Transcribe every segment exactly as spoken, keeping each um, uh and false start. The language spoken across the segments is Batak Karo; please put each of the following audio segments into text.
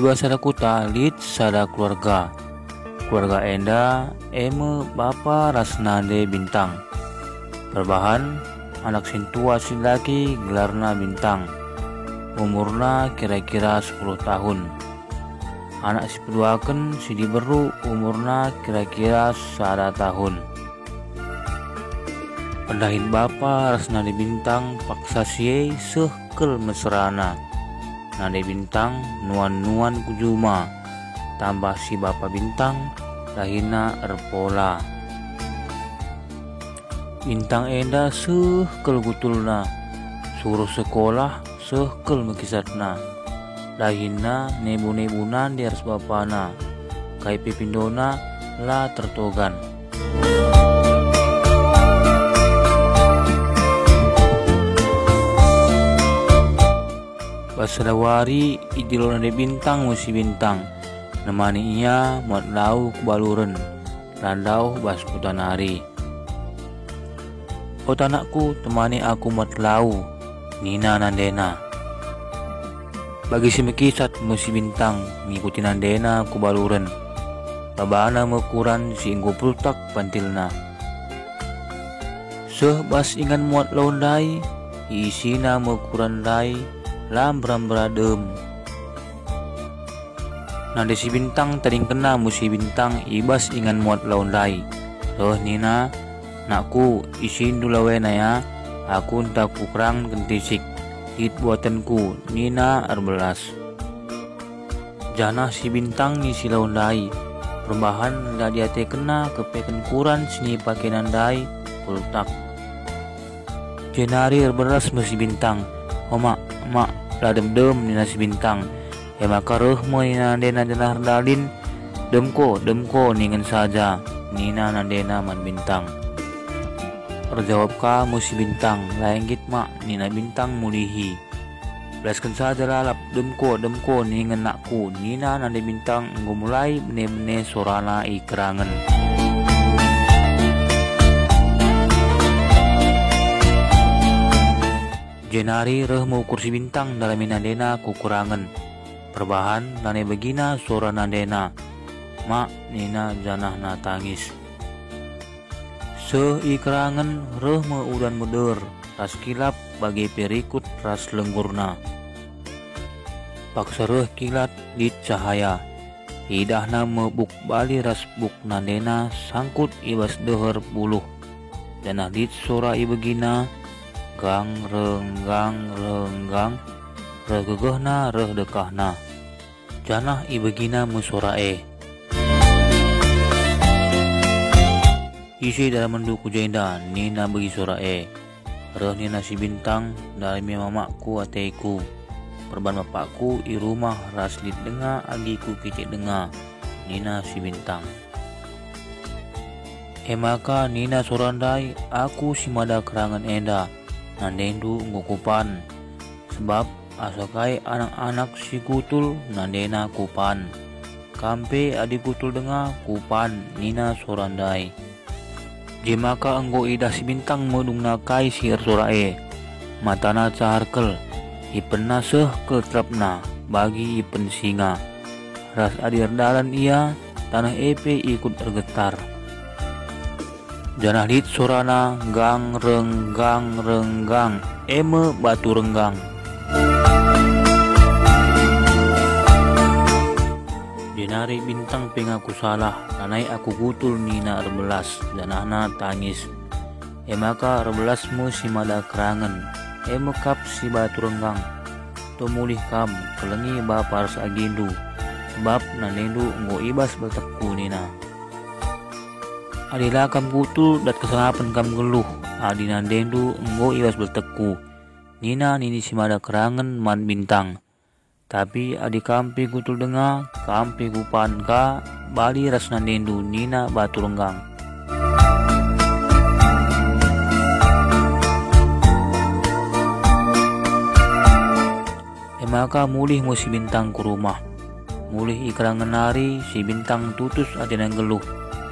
Bas sada kuta lit sada keluarga. Keluarga enda e me bapa ras nande Bintang. Perbahan, anak sintua si dilaki gelarna Bintang. Umurna kira-kira sepuluh tahun. Anak si peduaken si diberu umurna kira-kira sada tahun. Pendahin bapa ras nande Bintang paksa si e seh kal meserana. Nande Bintang nuan-nuan ku juma, tambah si bapa Bintang dahinna erpola. Bintang enda seh kal gutulna, suruh sekolah seh kal mekisatna. Dahinna nebu-nebu nande ras bapana, kai pe pindona la tertogan. Bas sada wari idilo nande Bintang me si Bintang, nemani ia muat lau ku Baluren, la ndauh bas kuta nari. "O tanakku, temani aku muat lau," nina nandena. Bagi si mekisat me si Bintang ngikuti nandena ku Baluren. Babana me kuran si enggo pultak pantilna. Seh bas ingan muat lau ndai, iisina me kuran ndai, la mbera-mbera dem. Nande si Bintang tadingkenna me si Bintang i bas ingan muat lau ndai. Reh nina, "Nakku, isindu lau ena ya, aku ntah kukerangen kentisik, lit buatenku," nina erbelas. Janah si Bintang ngisi lau ndai, perbahan la diatekenna kepeken kuran si nipakena ndai, pultak. Jenari erberas me si Bintang. "O mak, mak, la dem-dem," nina si Bintang. E maka reh me nina nandena janah erdalin, "Demko, demko, ningen saja," nina nandena man Bintang. Erjawab ka me si Bintang, "La nggit mak," nina Bintang mulihi. "Belasken saja lalap, demko, demko, ningen nakku," nina nande Bintang enggo mulai bene-bene sorana i kerangen. Jenari reh me ukur si Bintang ndalami nandena ku kerangen. Perbahan lanai begina sora nandena, "Mak," nina janahna tangis. Seh i kerangen reh me udan meder ras kilap bage pe rikut ras lenggurna. Paksa reh kilat lit cahaya. Idahna me buk bali ras buk nandena sangkut i bas deher buluh. Janah lit sora ibegina, gang renggang renggang, reh gegehna reh dekahna. Janah ibegina me sora e. "Ise daramenndu ku jenda?" nina begi sora e. Reh nina si Bintang, "Ndalami mamakku ateku. Perban bapakku i rumah ras lit denga agiku kitik denga," nina si Bintang. E maka nina sora ndai, "Aku si mada kerangen enda, nandendu enggo kupan. Sebab asa kai anak-anak si gutul nandena kupan. Kam pe adi gutul denga kupan," nina sora ndai. Jemaka enggo idah si Bintang me dungna kai si ersora e. Matana cahar kal, ipenna seh kal terapna bagi ipen singa. Ras adi erdalan ia, taneh e pe ikut ergetar. Janah lit sorana, "Gang renggang renggang," e me batu renggang. Jenari Bintang pe ngaku salah, "Lanai aku gutul," nina erbelas, janahna tangis. E maka erbelas me si mada kerangen, e me kap si batu renggang. "To mulih kam, kelengi bapa ras agindu, sebab nandendu enggo i bas beltekku," nina. "Adi la kam gutul, dat kesangapen kam nggeluh, adi nandendu enggo i bas beltekku," nina nini si mada kerangen man Bintang. "Tapi adi kam pe gutul denga, kam pe kupan ka bali ras nandendu," nina batu renggang. E maka mulih me si Bintang ku rumah. Mulih i kerangen nari, si Bintang tutus atena nggeluh.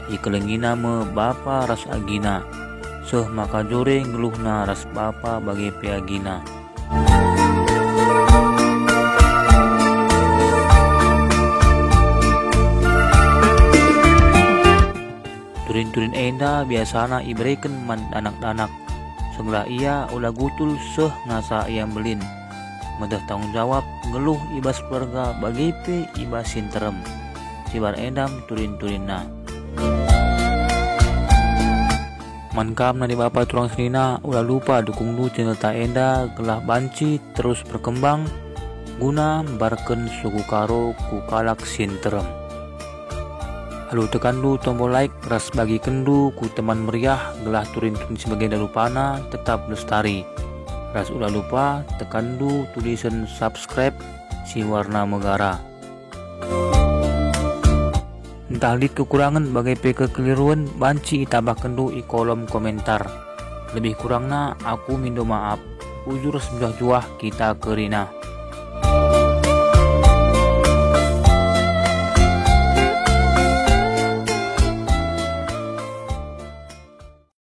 Ikelengina me bapa ras agina. Seh maka jore nggeluhna ras bapa bage pe agina. Turin-turin enda biasana ibereken man danak-danak, segelah ia ula gutul seh ngasa ia mbelin. Meteh tanggung jawab, nggeluh i bas keluarga bage pe i bas si nterem. Sibar endam turin-turinna. Man kam nande bapa turang senina, ula lupa dukungndu channelta enda gelah banci terus berkembang guna mbarken suku Karo ku kalak si nterem. Alu tekanndu tombol like ras bagikenndu ku teman meriah gelah turin-turin si bagenda rupana tetap lestari. Ras ula lupa tekanndu tulisen subscribe si warna megara. Ntah lit kekurangen bage pe kekeliruan banci itambahkenndu i kolom komentar. Lebih kurangna aku mindo maaf. Bujur sejuah-juah kita kerina.